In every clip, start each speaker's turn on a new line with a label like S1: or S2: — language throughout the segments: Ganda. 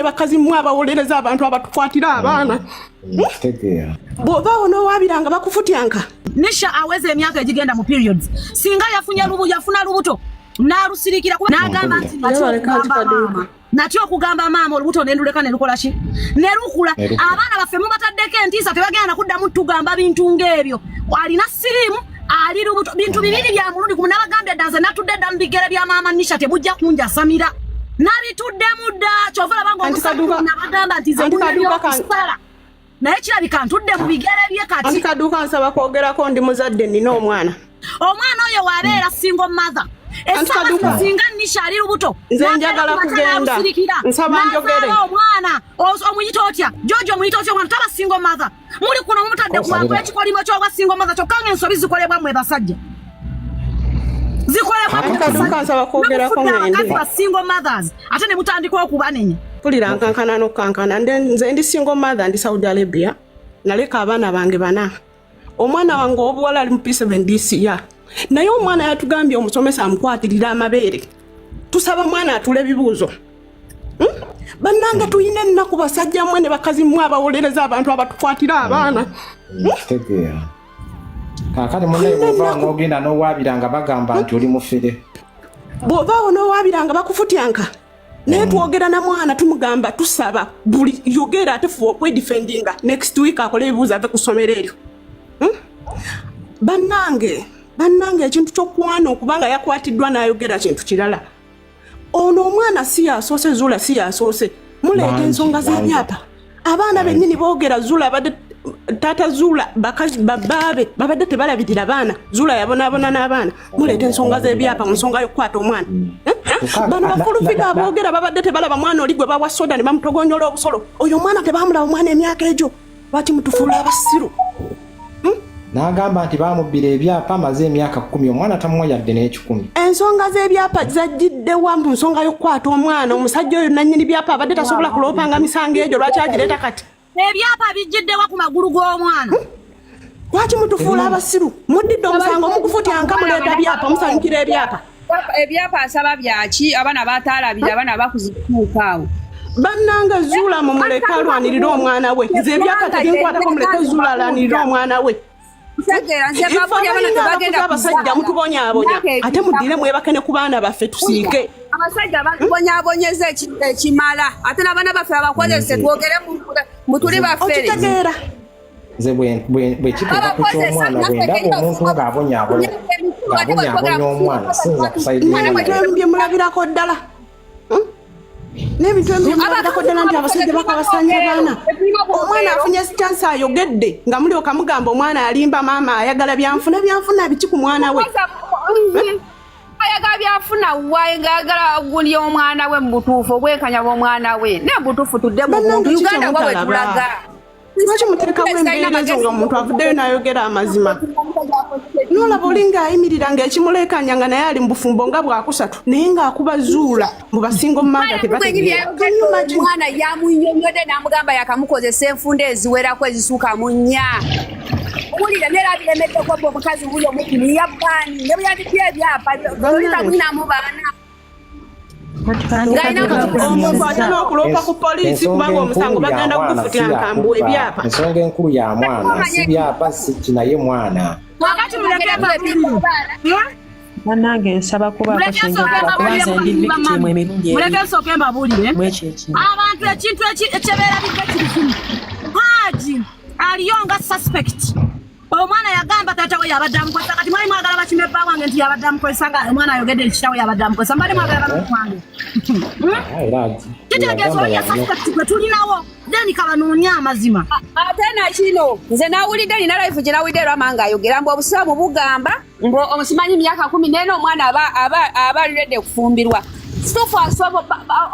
S1: ne bakazi mmwe abawolereza abantu abatukwatira abaana.
S2: Kitegeera.
S1: Bw'obaawo n'owaabira nga bakufutyanka.
S3: Nisha aweza emyaka egigenda mu periods. Singa yafunye lubu, yafuna lubuto n'alusirikira n'agamba nti natya
S1: Yabaleka nti
S3: okugamba
S1: kaduuka.
S3: maama, natya okugamba maama, olubuto nenduleka ne lukola ki, ne lukula.
S2: Ne lukula.
S3: Abaana baffe mubataddeko entiisa, tebagenda na kuddamu tugamba bintu ng'ebyo. Alina siriimu, ali lubuto, bintu bibiri bya mulundi gumu. Nabagambye dda, nze natudde dda mu bigere bya maama Nisha, temujja kunjasamira, nabituddemu dda. Kyova olaba nga
S1: Anti
S3: omusajja
S1: Kaduuka-
S3: nabagamba nti nze
S1: Anti Kaduuka
S3: okusala, naye kirabika ntudde mu bigere bye kati.
S1: Anti Kaduuka, nsaba kwogerako, ndi muzadde, nina omwana.
S3: Omwana oyo wabeera single mother.
S1: Anti
S3: Essaawa
S1: Kaduuka.
S3: zino singa Nisha ali lubuto,
S1: Nze
S3: n'abeera
S1: njagala
S3: ku makya
S1: kugenda.
S3: n'alusirikira,
S1: Nsaba njogere.
S3: n'azaala omwana. Omuyita otya, George? Omuyita otya omwana taba single mother? Muli kuno mumutadde
S2: Osabira.
S3: kuwangu ekikolimo ky'obwa single mother, kyokka ng'ensobi zikolebwa mmwe basajja, zikolebwa
S1: Anti
S3: mmwe.
S1: Kaduuka, nsaba kwogerako
S3: Mufudde abakazi
S1: ngende.
S3: ba single mothers, ate ne mutandika okubanenya.
S1: Mpulira nkankana n'okukankana. Nze ndi single mother, ndi Saudi Arabia, naleka abaana bange bana. Omwana wange owobuwala ali mu P7 this year, naye omwana yatugambye omusomesa amukwatirira amabeere. Tusaba mwana atula ebibuuzo. Bannange, tulina ennaku, basajja mmwe ne bakazi mmwe abawolereza abantu abatukwatira abaana.
S2: Kitegeera. Kaakati munaye, bw'ova n'ogenda n'owaabira nga bagamba nti oli mufere.
S1: Bw'obaawo n'owaabira nga bakufutyanka, naye twogera na mwana, tumugamba tusaba buli yogera, ate fuba okwedefendinga. Next week akole ebibuuzo ave ku ssomero eryo. Bannange, bannange, ekintu ky'okwana okubanga yakwatiddwa n'ayogera kintu kirala. Ono omwana si yasoose, Zula si yasoose. Muleeta
S2: Bangi,
S1: ensonga
S2: bangi.
S1: z'ebyapa. Abaana bennyini boogera. Zula abadde taata, Zula bakazi babaabe babadde tebalabirira baana, Zula yabonaabona n'abaana. Muleeta ensonga z'ebyapa mu nsonga y'okukwata omwana. Eh? Bano bakulufida aboogera babadde tebalaba mwana oli gwe bawa soda ne bamutogonyola obusolo. Oyo omwana tebamulaba omwana emyaka egyo. Lwaki mutufuula abasiru?
S2: N'agamba nti baamubbira ebyapa, amaze emyaka 10, omwana tamuwa yadde n'ekikumi.
S1: Ensonga z'ebyapa zajjiddewa mu nsonga y'okukwata omwana? Omusajja oyo nannyini byapa abadde tasobola kuloopanga misango egyo, lwaki agireeta kati?
S3: Ebyapa bijjiddewa ku magulu g'omwana?
S1: Lwaki mutufuula abasiru? Muddidde omusango mugufutyanka, muleeta byapa, musanyukira ebyapa.
S4: Ebyapa asaba byaki? Abaana bataalabira, abaana bakuze kutuuka awo.
S1: Bannange, Zuula mumuleke alwanirire omwana we. Nze ebyapa tebinkwatako, muleke Zuula alwanirire omwana we.
S4: Ntegeera nze.
S1: Ife
S4: Babuli abaana
S1: abalina
S4: tebagenda
S1: abakuza abasajja
S4: kuzaala.
S1: mutubonyaabonya,
S4: Myaka
S1: ate muddire mwebake ne ku baana baffe tusiike.
S4: Abasajja batubonyaabonyeza ekimala, ate n'abaana baffe abakozese. Twogere mutuli bafere.
S1: Okitegeera?
S2: Nze bwe kituuka ku ky'omwana, bwe ndaba omuntu ng'abonyaabonya omwana, siyinza kusaidiira.
S1: N'ebintu ebimu bye mulabirako ddala. N'ebintu ebimu bye mulabirako ddala nti abasajja bakabasanya abaana. Omwana afunye chance, ayogedde, nga mulyoka mugamba omwana alimba, maama ayagala byanfuna. Byanfuna biki ku mwana we?
S4: Ayagala byafuna waye ngaayagala gulya omwana we. Mu butuufu, obwenkanya bw'omwana we, naye mu butuufu tudde mu
S1: Bannange,
S4: buntu.
S1: kiki
S4: Uganda wawe
S1: kyemutalaba?
S4: tulaga.
S1: Lwaki muteekawo embeera ezo nga omuntu avuddeyo n'ayogera amazima? Nolaba oli ng'ayimirira ng'ekimuleekanya nga naye ali mu bufumbo nga bwakusatu, naye ng'akuba Zuula mu ba single mother tebategeera. Can you imagine?
S4: Omwana yamunyonyodde n'amugamba yakamukozesa enfunda eziwerako ezisuuka mu nnya. Owulira neera biremeddeko bwe omukazi wuyo omukulu yabbaani ne bwe yandibye ebyapa oli tamwinamu baana.
S1: Omuntu ate n'okuloopa ku poliisi kubanga omusango bagenda kugufutira nkambu ebyapa.
S2: Ensonga enkulu ya mwana, si byapa, si ki, naye mwana.
S3: Wakati muleke mbabuulire.
S5: Bannange, nsaba kubaako
S3: Muleke
S5: kyenjogera
S3: nsooke
S5: kuba nze ndi victim emirundi
S3: Muleke
S5: ebiri
S3: nsooke mbabuulire.
S5: mu ekyo ekintu.
S3: Abantu, ekintu ekyebeerabidde kiri kimu: Haji aliyo nga suspect. Omwana yagamba taata we yabadde amukozesa. Kati mwali mwagala bakime bba wange nti yabadde amukozesa, nga omwana ayogedde nti kitawe yabadde amukozesa? Mbadde mwagala bamama wange?
S2: Era
S3: Kitegeeza oli
S2: yagamba
S3: suspect gwe tulinawo, then kabanoonye amazima.
S4: Ate nakino nze nawulidde, nina live gye nawulidde Rama ng'ayogera mbu obusiraamu bugamba mbu omusimanyi myaka 14 omwana aba already kufumbirwa. Kituufu,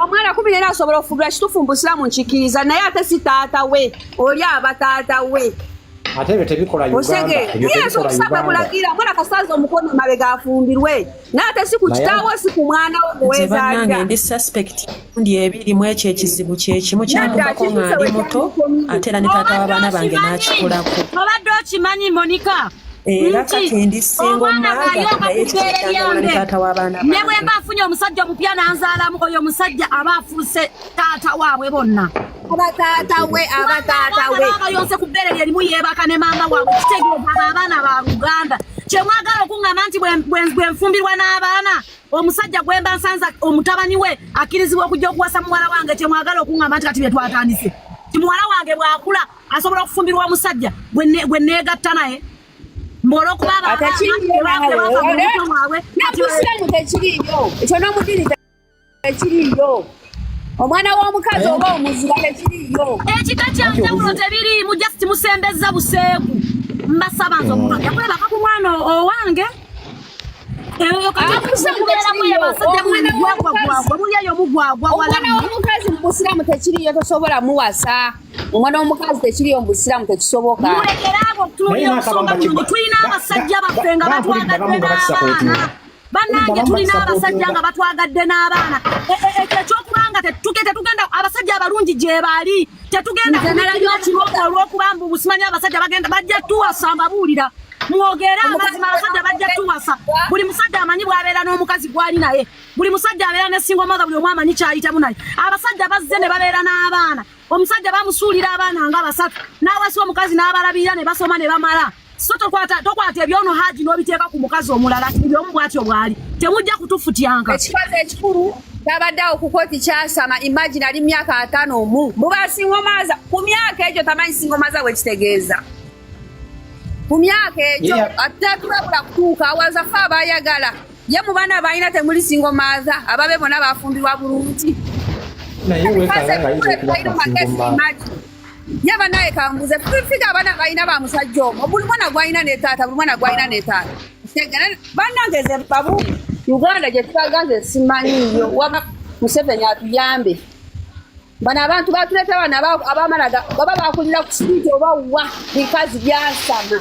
S4: omwana 14 asobola okufumbirwa, kituufu mu busiraamu, nkikiriza, naye ate si taata we oli aba taata we.
S2: Ate ebyo tebikola Uganda.
S4: Osege
S2: Ebyo
S4: yesu
S2: tebikola
S4: obusiraamu
S2: Uganda.
S4: bulagira omwana kasaaza omukono mabega afumbirwe, naye ate si ku kitaawe, si ku mwana we
S5: Nze bannange
S4: muweezaalira.
S5: ndi suspect emirundi ebiri mu ekyo ekizibu kyekimu. Kyankubako nga ndi muto, ate era ne taata w'abaana bange n'akikolako.
S3: Obadde okimanyi, Monica?
S5: Era
S3: Nti
S5: kati ndi single
S3: omwana
S5: mother
S3: bw'ayonka
S5: naye
S3: ku bbeere
S5: kyekyagala ne
S3: lyange
S5: taata w'abaana
S3: ne bwe
S5: bange.
S3: mba afunye omusajja omupya n'anzaalamu, oyo omusajja aba afuuse taata waabwe bonna.
S4: Aba taata we, aba taata we.
S3: Abayonse ku bbeere lye limu, yeebaka ne maama waabwe, kitegeeza abo abaana ba Luganda. Kyemwagala okuŋŋamba nti bwe nfumbirwa n'abaana, omusajja gwe mba nsanza omutabani we akkirizibwa okujja okuwasa muwala wange? Kyemwagala okuŋŋamba nti kati bye twatandise ti muwala wange bw'akula asobola okufumbirwa omusajja gwe neegatta naye mbw'olwokuba abo
S4: Ate
S3: abaana
S4: kiriyo
S3: tebava mu
S4: naawe.
S3: lubuto mwabwe?
S4: Nebusiramu tekiriyo ekyo, n'omudini tekiriyo. Omwana w'omukazi oba omuzira tekiriyo.
S3: Ekika kyanjawulo tebiriimu, just musembeza buseegu. Mbasaba nze omuntu ajja kwebaka ku mwana owange. Eyo kati
S4: Ah, musiramu
S3: kubeeramu
S4: tekiriyo.
S3: abasajja
S4: Omwana
S3: mugwagwagwagwa muli eyo mugwagwa.
S4: Omwana
S3: Walamu.
S4: w'omukazi mu busiramu tekiriyo, tosobola muwasa omwana w'omukazi, tekiriyo mu busiramu, tekisoboka.
S3: Mulekere abo okutunuulira
S2: Naye
S3: obusonga
S2: n'akabamba
S3: buno. Tulina abasajja baffe nga
S2: bampulidde
S3: batwagadde
S2: abamu nga
S3: n'abaana.
S2: bakisapootinga.
S3: Bannange,
S2: Abamu
S3: tulina
S2: bakisapootinga.
S3: abasajja nga batwagadde n'abaana. Ekyo ekyokubanga tetugenda, abasajja abalungi gye bali, tetugenda
S4: Nze
S3: kubikirira
S4: nalabye
S3: kiroko olw'okuba mbu busimanyi. Abasajja bagenda bajja tuwasa, mbabuulira, mwogere amazima, abasajja bajja tuwasa. Buli musajja amanyi bw'abeera n'omukazi gw'ali naye, buli musajja abeera ne single mother, buli omu amanyi kyayitamu naye. Abasajja bazze ne babeera n'abaana, omusajja bamusuulira abaana nga basatu n'awasa omukazi n'abalabirira ne basoma ne bamala. So tokwata ebyono Haji n'obiteeka ku mukazi omulala. Buli omu bw'atyo bw'ali, temujja kutufutyanka.
S4: Ekikazi ekikulu kyabadde awo ku kooti kyasama. Imagine, ali myaka 50 buba single mother. Ku myaka egyo tamanyi single mother wekitegeeza ku myaka egyo. Ate tulabula kutuuka awaza fe abayagala ye mu baana balina temuli single mother, ababe bonna bafumbirwa bulungi.
S2: Naye weekanga nga ayinza okuba ka single mother.
S4: Ye banaye kambuze, figa abaana balina ba musajja omwo, buli mwana gwalina ne taata, buli mwana gwalina ne taata. Bannange, ze babu Uganda gye tulaga nze simanyiyo. Wama Museveni atuyambe. Bano abantu batuleeta bano abamalaga baba bakulira ku street oba wa bikazi byasama.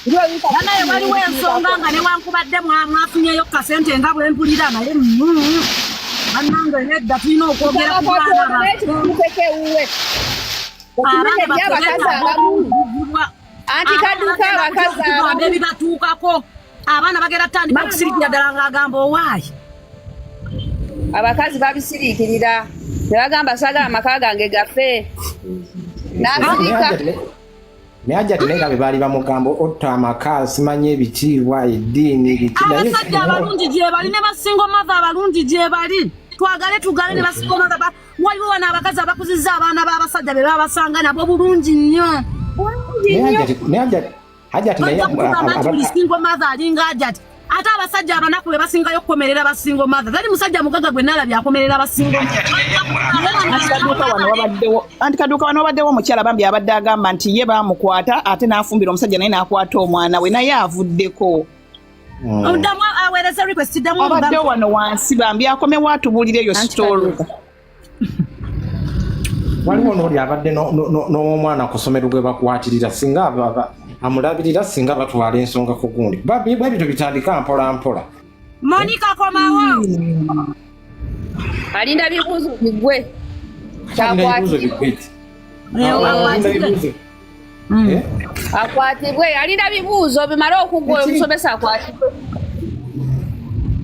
S3: Banaye, waliwo ensonga nga newankubadde mwafunyeyo kasente nga bwe mpulira, naye bannange nedda, tulina okwogera ku baana baffe.
S4: Ekituukeko ewuwe.
S3: Abaana
S4: Okimanyi
S3: baffe
S4: abakazi
S3: beetaaga
S4: abamu
S3: okukugibwa.
S4: Anti kaduuka abakazi
S3: Abaana
S4: abamu
S3: ebibatuukako, abaana bagenda tutandika okusirikira ddala ng'agamba owaayi.
S4: Abakazi babisiriikirira ne bagamba saagala amaka gange gafe, n'asirika.
S2: Naye ajja naye nga bwe baali bamugamba otta amaka, simanyi ebitiibwa, eddiini, biki, naye
S3: Abasajja abalungi gye bali ne ba single mother abalungi gye bali. Twagale tugale ne ba single mother. Waliwo wano abakazi abakuzizza abaana b'abasajja be babasanga nabo bulungi nnyo.
S2: Naye Hajati naye
S3: Bajja kutugamba nti buli single mother alinga Hajati, ate abasajja abanaku be basingayo okukomerera ba single mother. Teri musajja mugagga gwe nalabye akomerera ba single.
S6: Anti kaduuka wano wabaddewo omukyala bambi abadde agamba nti ye baamukwata ate n'afumbira omusajja naye n'akwata omwana we, naye avuddeko.
S3: Ddamu aweereza request, ddamu.
S6: Abaddewo wano wansi bambi, akomewo atubuulire eyo
S5: Anti
S6: story.
S5: Kaduuka.
S2: Waliwo n'oli abadde n'omwana ku ssomero gwe bakwatirira, singa amulabirira, singa batwala ensonga ku gundi. Bwe bityo bitandika mpola mpola.
S3: Monica, komawo.
S4: Alinda bibuuzo bigwe.
S2: Alinda ebibuuzo biggwe. Alinda ebibuuzo. Eh?
S4: Akwatibwe, alinda bibuuzo bimale okuggwa, omusomesa akwatibwe.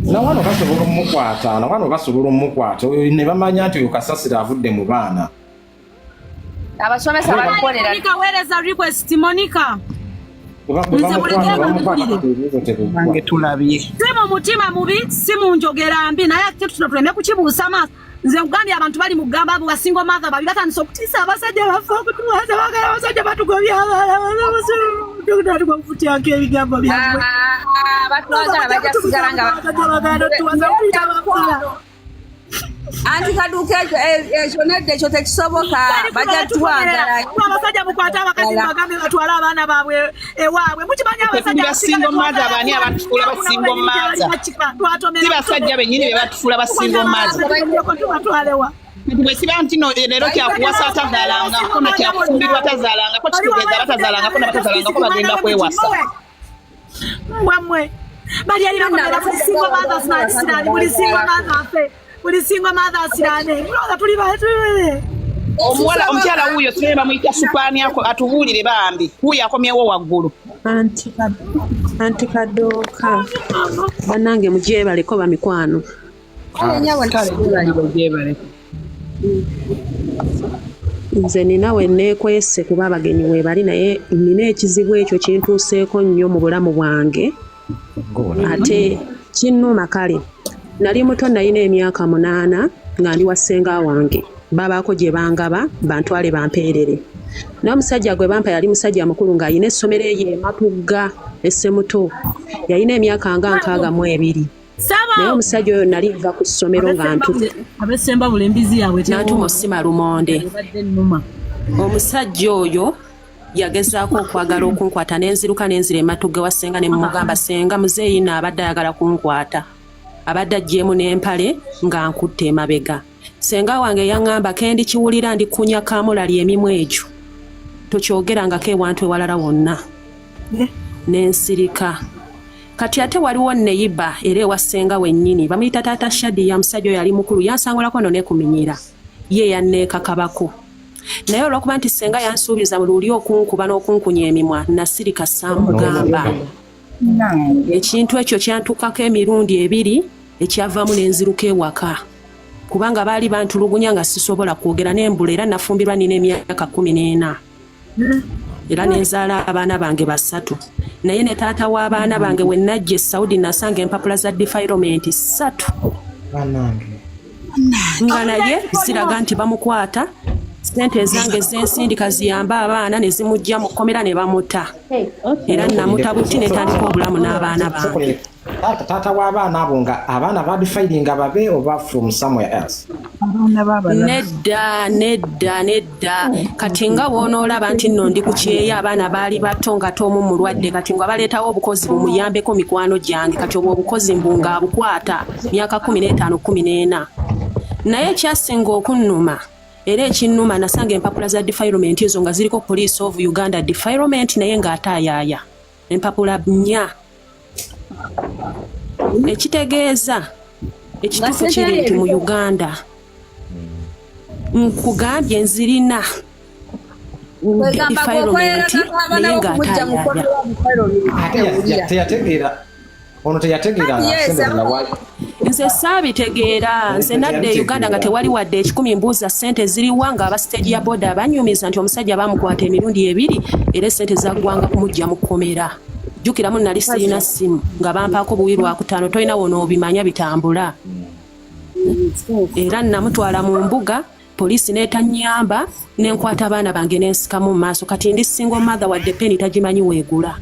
S2: Nawano basobola omukwata, nawano basobola omukwata ne bamanya nti oyo kasasiro avudde mu baana.
S4: Abasomesa babikolera.
S3: Monica, weereza request, Monica.
S2: Bwe
S3: Nze muleke
S2: bamukwata, bamukwata
S3: mbabulire.
S2: kati ebibuuzo tebiggwa.
S6: Nange tulabye.
S3: Si mu mutima mubi, si mu njogera mbi, naye ate tuno tuleme kukibuusa maaso. Nze nkugambye, abantu bali mu kugamba abo ba single mother babi, batandise okutiisa abasajja baffe okutuwasa, bagala abasajja batugobya abaana tukufutyako ebigambo byammwe.
S4: Batwagala bajja kusigala nga
S3: Tuwasa okuyita abafula.
S4: Anti kaduuka, ekyo ekyo nedda, ekyo tekisoboka, bajja twagala.
S3: Abasajja mukwate abakazi, bagambe batwale abaana baabwe ewaabwe. Mukimanyi abasajja
S6: Tetuli ba single mother, baani abatufuula ba single mother? Si basajja bennyini be batufuula ba single mother?
S3: Tubatwalewa?
S6: Kati bwe kiba nti no leero kyakuwasa atazaalangako nakyakufumbirwa tazaalangako, kitegeeza abatazaalangako nabatazaalangako bagenda kwewasa.
S3: Wammwe bali eri bakomera buli single mother asirane, buli single mother afe, buli single mother asirane. Mulowooza tuli ba tuli
S6: Omuwala omukyala wuuyo simanyi bamuyita Supaani, ako atubuulire bambi, wuuyo akomyewo waggulu.
S5: Anti Kadooka, bannange mugyebaleko bamikwano.
S6: Kale.
S5: Nze nina we neekwese kuba abagenyi weebali, naye nina ekizibu ekyo kintuuseeko nnyo mu bulamu bwange, ate kinnuma. Kale nali muto, nalina emyaka 8 nga ndi wa ssenga wange. Babaako gye bangaba bantwale bampeerere, naye omusajja gwe bampa yali musajja mukulu ng'alina essomero eyo ematugga essemuto. Yalina emyaka nga 62, naye omusajja oyo nali nva ku ssomero nga ntutte
S3: Abesemba buli embizi yaabwe
S5: n'antuma osima lumonde.
S3: Ebadde ennuma.
S5: Omusajja oyo yagezaako okwagala okunkwata, n'enziruka n'enzira ematugge wa ssenga ne mumugamba, "Ssenga, muzeeyi nno abadde ayagala kunkwata, abadde aggyemu n'empale nga nkutte emabega." Ssenga wange yaŋŋamba, "Kendi kiwulira ndi kunya kaamulali emimwa egyo, tokyogerangako ewantu ewalala wonna." N'ensirika. Kati ate waliwo neyiba era ewa ssenga wennyini, bamuyita taata Shadiya. Musajja oyo yali mukulu, yansangulako no nekuminyira ye yanneekakabako, naye olwokuba nti ssenga yansuubiza mu luli okunkuba n'okunkunya emimwa, nasirika, saamugamba. Ekintu ekyo kyantukako emirundi ebiri, ekyavaamu n'enziruka ewaka kubanga baali bantulugunya nga sisobola kwogera n'embula. Era nafumbirwa nina emyaka 14 era nenzaala abaana bange basatu. Naye ne taata w'abaana bange, we najja e Saudi, nasanga empapula za defilement ssatu
S2: Bannange.
S5: nga naye ziraga nti bamukwata sente ezange zensindika ziyambe abaana ne zimugja mu kkomera ne bamuta. Era namuta buti, netandika obulamu n'abaana bange.
S2: Taata w'abaana abo, nga abaana badefilinga babe oba from somewhere else?
S5: Nedda, nedda, nedda. Kati nga bw'onoolaba nti nno ndi ku kyeyo, abaana baali bato nga toomu mulwadde, kati nga baleetawo obukozi bumuyambeko mikwano gyange. Kati obwo obukozi mbu ng'abukwata myaka 15, 14. Naye ekyasinga okunnuma era ekinnuma, nasanga empapula za defilement ezo nga ziriko Police of Uganda defilement, naye ng'ataayaaya empapula nnya, ekitegeeza ekituufu kiri nti mu Uganda, nkugambye, nzirina defilement, naye ng'ataayaaya.
S2: Ate teyategeera ono, teyategeera nga sente zirawa.
S5: Nze saabitegeera. Nze nadda e Uganda nga tewali wadde ekikumi. Mbuuza sente ziriwa, ng'aba stage ya boda banyumiza nti omusajja bamukwata emirundi ebiri era esente zaggwanga kumujja mu kkomera. Jjukiramu nali sirina ssimu, nga bampaako buwi lwakutaano, tolina wonoobimanya bitambula. Era namutwala mu mbuga, poliisi n'etanyamba, nenkwata abaana bange n'ensikamu mu maaso. Kati ndi single mother, wadde peni tagimanyi weegula.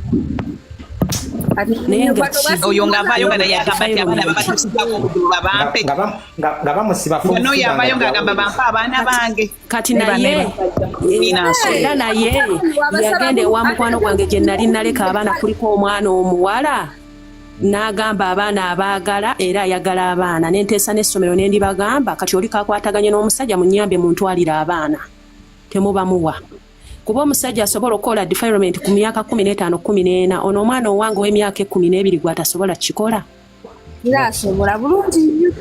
S5: Naye nga
S6: Oyo ng'avaayo nga naye agamba nti abaana babatuusizaako obuzibu, babampe.
S2: Nga bamusiba.
S6: Nga n'oyo avaayo ng'agamba bampe abaana bange.
S5: Kati naye era naye yagenda ewa mukwano gwange gye nali naleka abaana, kuliko omwana omuwala, n'agamba abaana abaagala era ayagala abaana. Nenteesa n'essomero ne ndibagamba, kati oli kakwataganye n'omusajja, munyambe muntwalire abaana, temubamuwa, kuba omusajja asobola okukola defilement ku myaka 15, 14. Ono omwana owange ow'emyaka 12 gw'atasobola kikola.
S4: Era asobola bulungi nnyo.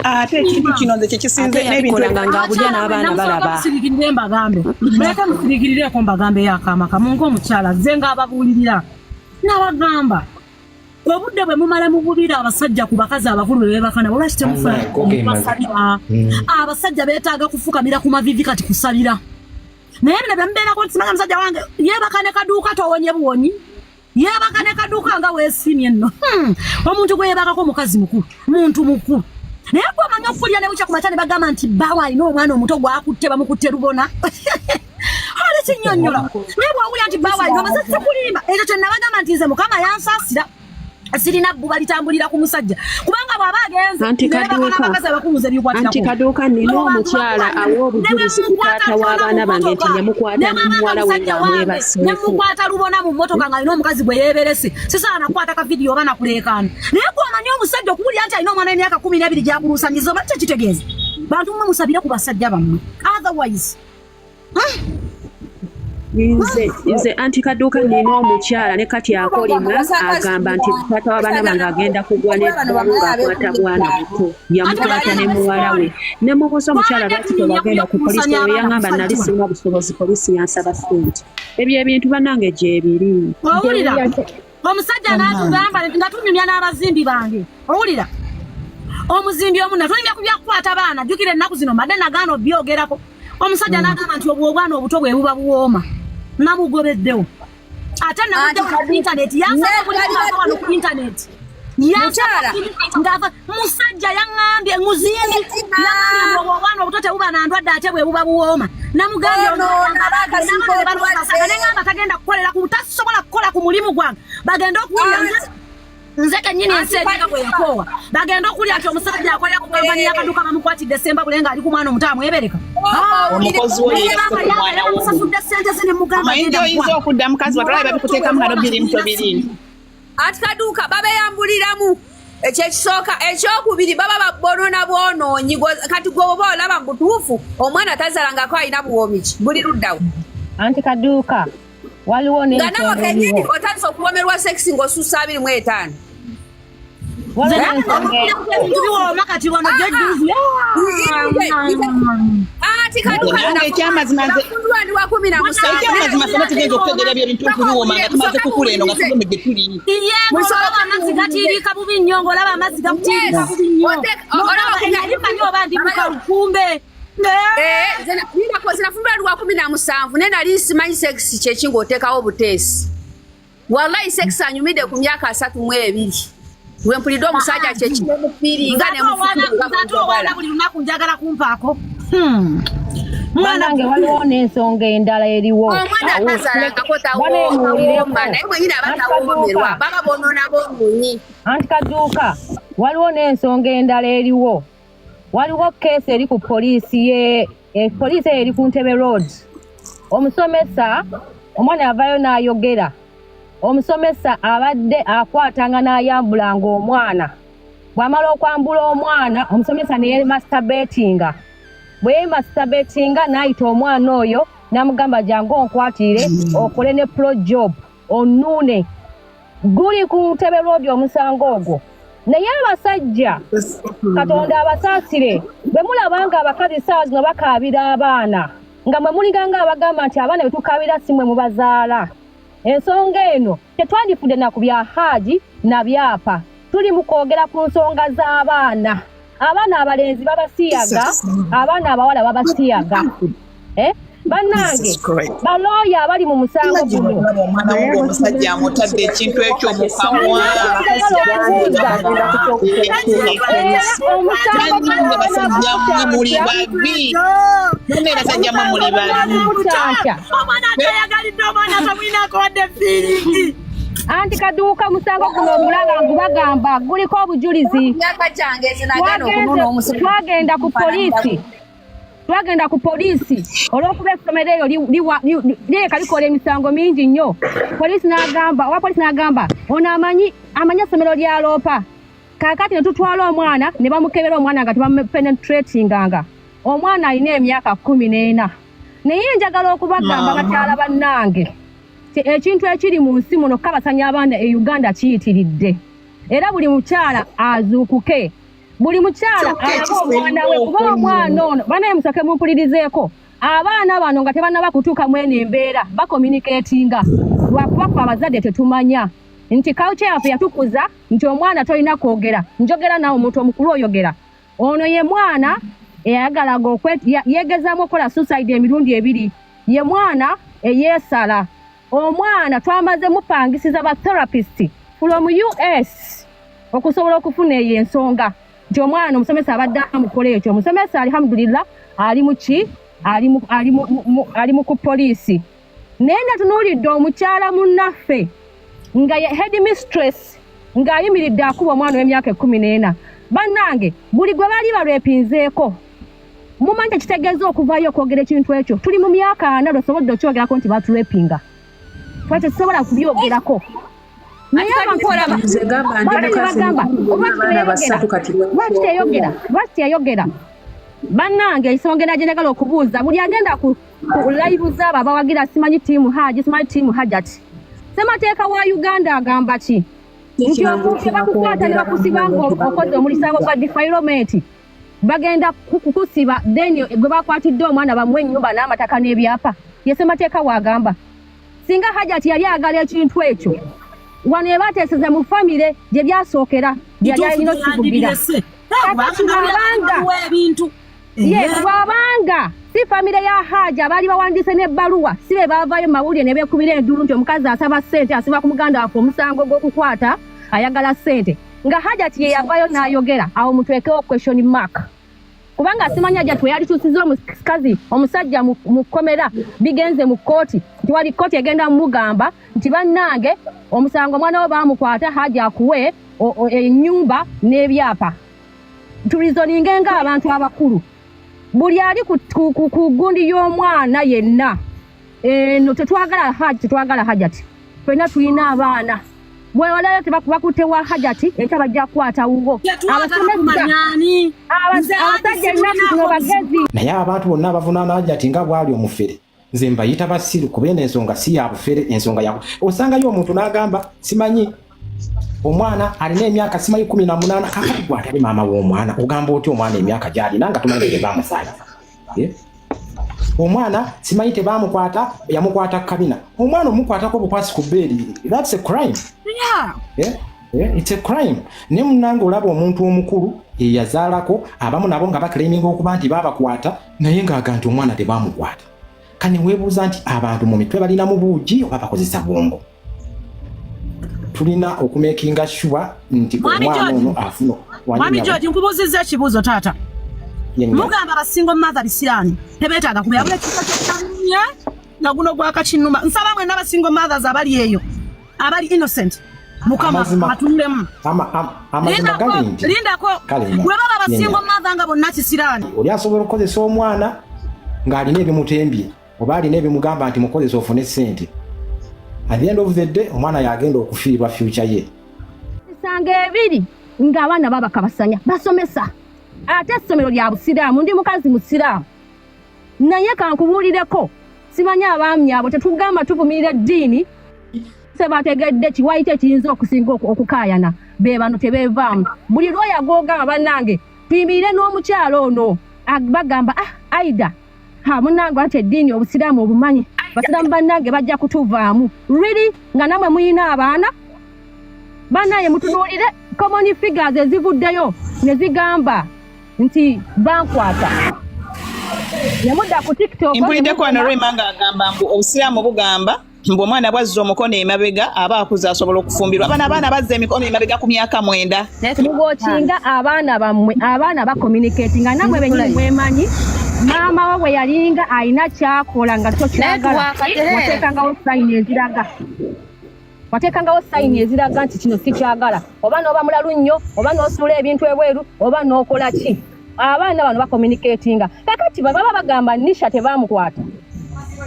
S6: Ate ekintu kino nze kyekisinze
S5: Ate
S6: n'ebintu
S5: yabikolanga ng'abulya n'abaana balaba.
S3: Musirikirire mbagambe, muleke musirikirireko mbagambe yakaama kamunga omukyala nze ng'ababuulirira n'abagamba, obudde bwe mumala mububira abasajja ku bakazi abakulu be beebaka nabo, lwaki temufuna
S2: Anna, go game.
S3: basabira? Abasajja beetaaga kufukamira ku mavivi kati kusabira, naye bino byemubeerako nti simanya musajja wange yeebaka ne kaduuka, towonye buwonyi, yeebaka ne kaduuka nga weesiimye nno. Omuntu gwe yeebakako omukazi mukulu, muntu mukulu, naye gwe omanyi okukulira ne bukya ku makya ne bagamba nti bbaawe alina omwana omuto gwakutte, bamukutte lubona, oli kinyonnyola. Naye bw'owulira nti bbaawe alina omuze, sikulimba, ekyo kye nabagamba nti nze Mukama yansaasira, sirina bbuba litambulira ku musajja, kubanga bw'aba agenze
S5: Anti
S3: ne beebaka
S5: Kaduuka,
S3: n'abakazi abakulu, nze bikwatirako.
S5: Anti Kaduuka, nina omukyala awa obujulizi ku taata w'abaana bange nti yamukwata ne muwala we ng'amwebaseeko.
S3: Nemukwata lubona mu mmotoka ng'alina omukazi gwe yeeberese, sisaana nakukwata ka vidiyo oba nakuleekaana. Naye gwe omanyi omusajja okuwulira nti alina omwana w'emyaka 12 gyakuluusanyiza, oba kyekitegeeza? Bantu mmwe musabire ku basajja bammwe, otherwise.
S5: Nze anti Kaduuka nina omukyala ne kati akolima agamba nti taata w'abaana bange agenda kugwa n'eddalu ng'akwata bwana buto, yamukwata ne muwala we. Ne mubuuza omukyala lwaki tewagenda ku poliisi, oyo yaŋŋamba nali sirina busobozi, poliisi yansaba ssente. Ebyo ebintu bannange gyebiri.
S3: Owulira omusajja n'atugamba nga tunyumya n'abazimbi bange, owulira omuzimbi omu natunyumya ku byakukwata baana, jjukira ennaku zino mbadde nagaana obyogerako. Omusajja n'agamba nti obwo obwana obuto bwe buba buwooma, namugobeddewo ate namuddewo ku intaneti, yansaba buli wano ku intaneti.
S4: Mukyala.
S3: Ngava musajja yaŋŋambye muzimbi, yaŋŋambye obwo obwana obuto tebuba na ndwadde ate bwe buba buwooma. Namugambye neŋŋamba tagenda kukolera ku, tasobola kukola ku mulimu gwange, bagenda okuwulira nze kennyini ensi eringa bwe yakoowa, bagenda okulya nti omusajja akolera ku kampani y'akaduuka bamukwatidde Sembabule ng'ali ku mwana omuto amwebereka.
S6: Omukozi wo yeeyase ku mwana wo.
S3: Musasudde ssente ze ne mugamba
S6: Amayinja oyinza okudda mukazi watulabe babikuteekamu nga nobirimu tobirimu.
S4: Ati Kaduuka babeyambuliramu ekyo ekisooka, ekyokubiri baba babonoona bwonoonyi. Kati gwe oba olaba mu butuufu omwana tazalangako alina buwoomi ki buli luddawo?
S7: Anti Kaduuka waliwo
S4: nga nawe
S7: n'ensonga
S4: kennyini
S7: eriwo.
S4: otandise okuwomerwa sex ng'osussa 25.
S7: Waliwo n'ensonga
S3: Ebintu biwooma kati wano jojjuzi.
S4: Ati Kaduuka
S6: Nange ekyamazima nze
S4: nafundwa ndi wa 17.
S6: Ekyamazima ffenna tugenda okutegeera ebyo ebintu nti biwooma nga tumaze kukula eno nga tuli mu gye tuli.
S3: Iye ng'olaba amazzi gatiiriika bubi nnyo, ng'olaba amazzi gakutiiriika bubi nnyo.
S4: Olaba
S3: Nali mmanyi oba ndi mukalu kumbe.
S4: Ninafumbira lwa 17 naye nali simanyi sex kyeki ng'oteekawo buteesi. Wallahi sex anyumidde ku myaka 32 lwe mpulidde omusajja kyeki nemufiiringa.
S3: Nze ate obwana buli lunaku njagala kumpaako. Mwana
S7: Bannange waliwo n'ensonga endala eriwo.
S4: Omwana atazalangako
S7: Baneemuwulireko.
S4: tawooma, naye mwenyini aba
S7: Anti
S4: tawoomerwa,
S7: Kaduuka,
S4: baba bonoona bonoonyi.
S7: Anti Kaduuka waliwo n'ensonga endala eriwo. Waliwo keesi eri ku poliisi ye poliisi eyo eri ku Ntebe Road. Omusomesa omwana yavaayo n'ayogera. Omusomesa abadde akwatanga n'ayambulanga omwana. Bw'amala okwambula omwana, omusomesa ne yemasturbatinga. Bwe yemasturbatinga n'ayita omwana oyo n'amugamba jangu onkwatirire okole ne pro job onnuune. Guli ku Ntebe Road omusango ogwo. Naye abasajja Katonda abasaasire, bwe mulaba nga abakazi ssaawa zino bakaabira abaana, nga mwe mulinga nga abagamba nti abaana be tukaabira si mwe mubazaala. Ensonga eno tetwandifudde na ku bya Haaji na byapa. Tuli mu kwogera ku nsonga z'abaana. Abaana abalenzi babasiyaga, abaana abawala babasiyaga. Bannange balooya abali mu musango
S6: Imagine
S7: guno.
S6: olaba omwana wo ng'omusajja amutadde ekintu ekyo mu kamwa.
S7: Njagala okubuuza era omusango
S6: Bannange basajja mmwe muli babi. Bannange basajja mmwe muli babi.
S7: Kyankya.
S3: Omwana atayagalidde omwana tamwinako wadde feeling.
S7: Anti Kaduuka musango guno omulaba ngubagamba guliko obujulizi.
S4: Myaka gyange zinagana okunona omusajja.
S7: Twagenda ku poliisi olw'okuba essomero eryo lireka likola emisango mingi nnyo. Poliisi n'agamba, owa poliisi n'agamba ono amanyi essomero lya loopa. Kaakati ne tutwala omwana ne bamukebera omwana nga tebamupenetratinganga. Omwana alina emyaka 14. Naye njagala okubagamba
S6: Maama.
S7: bakyala bannange ti ekintu ekiri mu nsi muno kabasanya abaana e Uganda kiyitiridde, era buli mukyala azuukuke, buli mukyala
S6: Kyokka
S7: alabe omwana we
S6: ekisinga
S7: kuba omwana ono banaye musooke mumpulirizeeko. Abaana bano nga tebannaba kutuuka mu eno embeera bacommunicatinga, lwakuba ffe abazadde tetumanya nti culture yaffe yatukuza nti omwana tolina kwogera. Njogera naawe omuntu omukulu oyogera. Ono ye mwana eyayagalaga yeegezaamu okukola suicide emirundi ebiri, ye mwana eyeesala. Omwana twamaze mupangisiza ba therapist from US okusobola okufuna eyo ensonga nti omwana omusomesa abadde amukola ekyo. Omusomesa alhamdulillah ali muki ali mu ku poliisi. Naye natunuulidde omukyala munnaffe nga ye head mistress ng'ayimiridde akuba omwana ow'emyaka 14. Bannange buli gwe baali balwepinzeeko mumanyi tekitegeeza okuvaayo okwogera ekintu ekyo. Tuli mu myaka 40 lwesobodde okyogerako nti batulwepinga, twali tetusobola kubyogerako. Naye abantu
S5: Nze gamba ndi
S7: bali
S5: mukazi
S7: bagamba
S5: mukulu,
S7: lwaki
S5: abaana
S7: teyayogera?
S5: basatu kati.
S7: Lwaki teyayogera? Lwaki teyayogera? Bannange, ensonga endala gye njagala okubuuza, buli agenda ku live zaabo abawagira simanyi team Haji, simanyi team Hajati, ssemateeka wa Uganda agamba ki? Nti omuntu bakukwata ne bakusiba nga okoze omulisango gwa defilement, bagenda kukusiba, then gwe bakwatidde omwana bamuwe ennyumba n'amataka n'ebyapa. Ye ssemateeka waagamba. Singa Hajati yali ayagala ekintu ekyo, wano ebateeseza mu famire gye byasookera, yali alina okikugira. Kakati bw'abanga
S3: ebintu
S7: Yes, bw'abanga si famire ya Haji abaali bawandiise n'ebbaluwa, si be baavaayo mu mawulire ne beekubira enduulu nti omukazi asaba ssente, asiba ku muganda waffe omusango gw'okukwata, ayagala ssente, nga Hajati ye yavaayo n'ayogera, awo mutwekewo question mark, kubanga simanyi Hajati we yalituusiza omukazi omusajja mu kkomera, bigenze mu kkooti, nti wali kkooti egenda mugamba nti bannange, omusango omwana we baamukwata, Haji akuwe ennyumba n'ebyapa. Tureasoninge ng'abantu abakulu. Buli ali ku gundi y'omwana yenna eno, tetwagala Haji, tetwagala Hajati, ffenna tulina abaana. Bwewalayo tebakutte wa Hajati, enkya bajja kukwata wuwo.
S3: Tetwagala kumanya ani.
S7: Abasajja ennaku zino bagezi.
S2: Naye abantu bonna abavunaana Hajati nga bw'ali omufere, nze mbayita basiru, kuba eno ensonga si ya bufere, ensonga ya osangayo omuntu n'agamba simanyi omwana alina emyaka simanyi 18. Kakati gwatali maama w'omwana, ogamba otya omwana emyaka gy'alina nga tumanyi gye bamuzaala? Eh? Omwana simanyi tebamukwata, yamukwata kabina. Omwana omukwatako obukwasi ku bbeeri, that's a crime. Yeah? Yeah, it's a crime. Ne munange olaba omuntu omukulu eyazaalako abamu nabo nga baclaiminga okuba nti babakwata, naye ng'aga nti omwana tebamukwata. Kane weebuuza nti abantu mu mitwe balina mu buugi oba bakozesa bwongo? Tulina okumakinga sure nti
S3: Mwami
S2: omwana
S3: George.
S2: ono afuna.
S3: Mwami George, nkubuuzizza ekibuuzo, taata. Mugamba aba single mother bisiraani, tebeetaaga kubeera buli ekika kyekyalunya nga guno gwakakinuma. Nsaba mwenna aba single mothers abali eyo, abali innocent, Mukama atunulemu.
S2: Amazima gali nti
S3: Lindako.
S2: Kale
S3: Bwe baba aba single mother nga bonna kisiraani,
S2: oli asobola okukozesa omwana ng'alina ebimutembye oba alina ebimugamba nti mukozesa ofune ssente. At the end of the day, omwana yagenda okufiirwa future ye.
S7: Emisango ebiri ng'abaana babakabasanya basomesa, ate essomero lya busiraamu. Ndi mukazi musiraamu, naye kankubuulireko, simanyi abaami abo tetugamba tuvumirira eddiini, sebategedde kiwayi ekiyinza okusinga okukaayana. Be bano tebeevaamu. Buli lwoya gwogamba bannange tuyimirire n'omukyalo ono, bagamba, ah, aida ha munnange, anti eddiini obusiraamu obumanyi, basiraamu bannange bajja kutuvaamu. Really, nga namwe muyina abaana? Bannaye, mutunuulire common figures ezivuddeyo ne zigamba nti bankwata, ne mudda ku TikTok.
S6: Mpuliddeko wano Rema ng'agamba mbu obusiraamu bugamba mbu omwana bwazza omukono emabega aba akuze asobola okufumbirwa. Bano abaana bazza emikono emabega ku myaka 9.
S7: Mugookinga abaana bammwe. Abaana bacommunicatinga namwe benyini, mwemanyi maama we bwe yalinga alina kyakola nga tokyagala, wateekangawo sign eziraga, wateekangawo sign eziraga nti kino sikyagala, oba n'oba mulalu nnyo, oba n'osuula ebintu ebweru, oba n'okola ki. Abaana bano bacommunicatinga. Kakati bwe baba bagamba Nisha tebamukwata,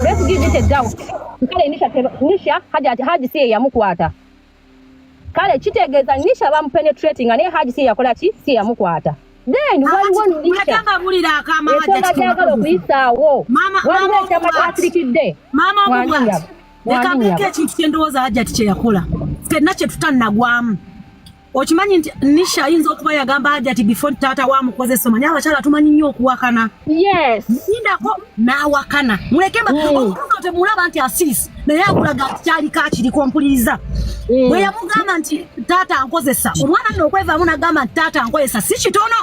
S7: let's give it a doubt. Kale Nisha, Nisha Haji si ye yamukwata. Kale kitegeeza Nisha bamupenetratinga, naye Haji si ye yakola ki, si ye yamukwata. Then waliwo Nisha
S3: Muleke mbabulire akaama.
S7: Ensonga gyagala okuyisaawo, waliwo ekyama kyasirikidde.
S3: Maama
S7: Wanyinyaba.
S3: omubwati, leka mbeeko ekintu kyendowooza Hajati kye yakola ffenna kye tutannagwamu. Okimanyi nti Nisha ayinza okuba yagamba Hajati before taata wamukozesa, omanyi abakyala tumanyi nnyo okuwakana. Lindako n'awakana, muleke omukazi temulaba nti asirise, naye akulaga nti kyaliko akiriko. Mpuliriza, bwe yamugamba nti taata ankozesa, omwana nno okwevaamu n'agamba nti taata ankozesa si kitono.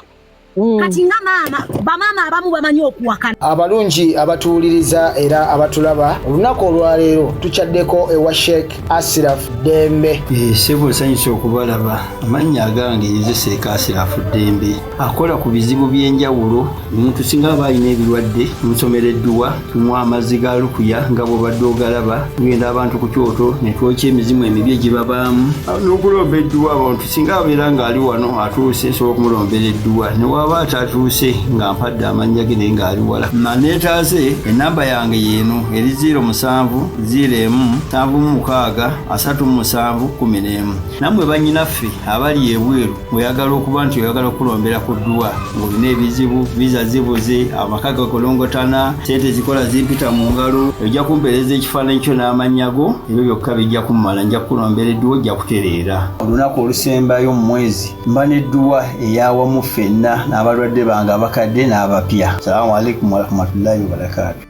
S3: Kati nga maama, bamaama abamu bamanyi okuwakana.
S8: Abalungi abatuwuliriza era abatulaba, olunaku olwaleero tukyaddeko ewa Sheikh Asiraf Ddembe.
S9: Ssebo, nsanyusa okubalaba. Amannya agange nze Sheikh Asirafu Ddembe, akola ku bizibu by'enjawulo. Omuntu singa aba alina ebirwadde, tumusomera edduwa, tumuwa amazzi ga lukuya nga bw'obadde ogalaba. Tugenda abantu ku kyoto ne twokya emizimu emibi egibabaamu n'okulomba edduwa. Abantu singa abeera ng'ali wano atuuse, nsobola okumulombera edduwa ne waba Bw'aba atatuuse nga mpadde amannya ge naye ng'ali wala naneetaase, enamba yange yeeno eri 07 01 76 37 11. Nammwe bannyinaffe abali ebweru, oyagala okuba nti oyagala okulombera ku dduwa ng'olina ebizibu, viza zibuze, amaka gakolongotana, sente zikola zimpita mu ngalo, ojja kumpeereza ekifaananyi kyo n'amannya go, ebyo byokka bijja kummala, nja kukulombera edduwa ojja kutereera. Olunaku olusembayo mu mwezi mba n'edduwa eyawamu ffenna n'abalwadde bange abakadde n'abapya. Salaamu alaikum warahmatullahi wabarakaatu.